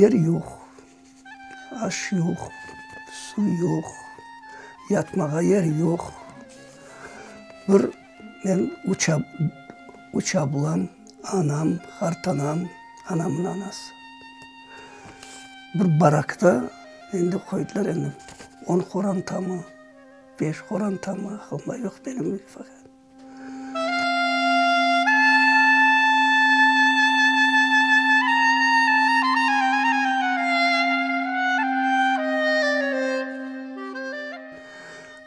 Yer yoq, aş yoq, suv yoq, yatmağa yer yoq. Bir men üç üç ablam, anam, qartanam, anamnıñ anası. Bir barakta endi qoydılar endi on qorantamı, beş qorantamı, aqılımda yoq benim.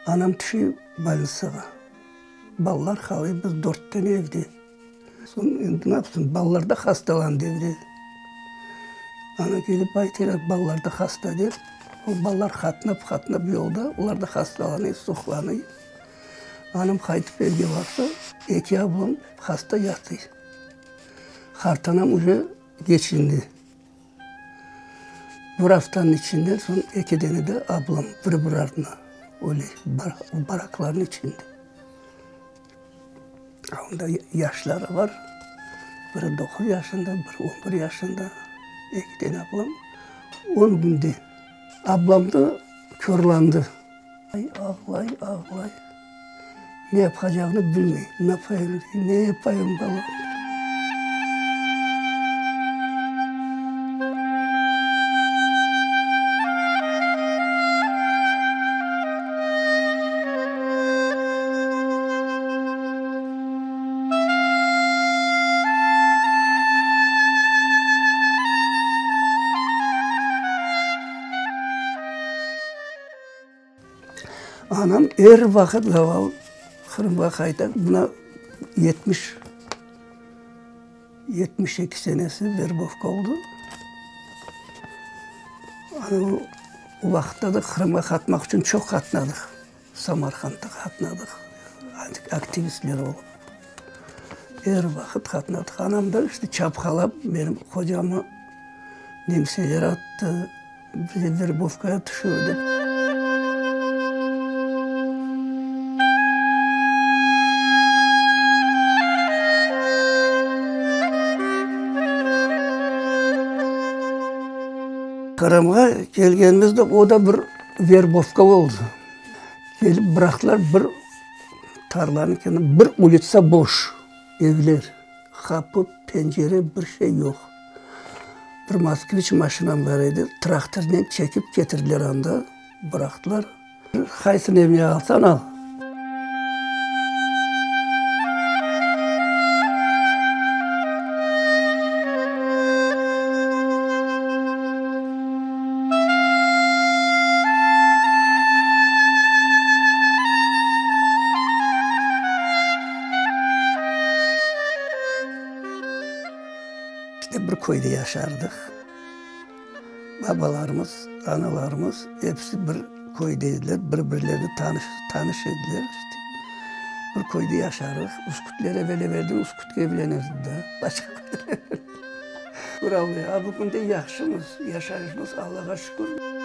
Anam tüşe bolnitsağa. Balalar qalay, biz dört tane evde. Soñ endi ne yapsın, balalar da hastalandı evde. Ana kelip aytalar, balalar da hasta dep. O balalar qatnap-qatnap yolda, olar da hastalanay, suqlanay. Anam qaytıp evge barsa, eki ablam hasta yatıy. Qartanam uje geçindi. Bir aftanıñ içinde soñ eki dene de ablam bir-bir artına öle, baraklarnıñ içinde. Onda yaşları bar, biri doquz yaşında, biri on bir yaşında, eki dene ablam. On künde ablam da körlandı. Ağlay, ağlay, ne yapacağını bilmey. Ne yapayım, ne yapayım, balam? Anam er vaqıt zaval Qırımğa qayta, mına 70, 72 senesi verbovka oldı. Ana o vaqıtta da Qırımğa qatmaq içün çoq qatnadıq. Samarqandta qatnadıq, aktivistler olıp. Er vaqıt qatnadıq. Anam da işte çapqalap menim qocamı nemseler attı, bizi verbovkaya tüşürdi. Qırımğa kelgenimizde o da bir verbovka oldı. Kelip bıraqtılar bir tarlanıñ kenarında, bir ulitsa boş evler, qapı, pencere, bir şey yoq. Bir Moskviç maşinam bar edi, traktornen çekip ketirdiler anda, bıraqtılar. Qaysını evine alsañ al. İşte bir köyde yaşardıq. Babalarımız, analarımız episi bir köyde ediler, bir-birlerini tanış, tanış ediler. İşte bir köyde yaşardıq. Üskütler evel-evelden Üskütke evlenirdi da, başqa köyde. A bugün de yahşımız, yaşayışımız, Allağa şükür.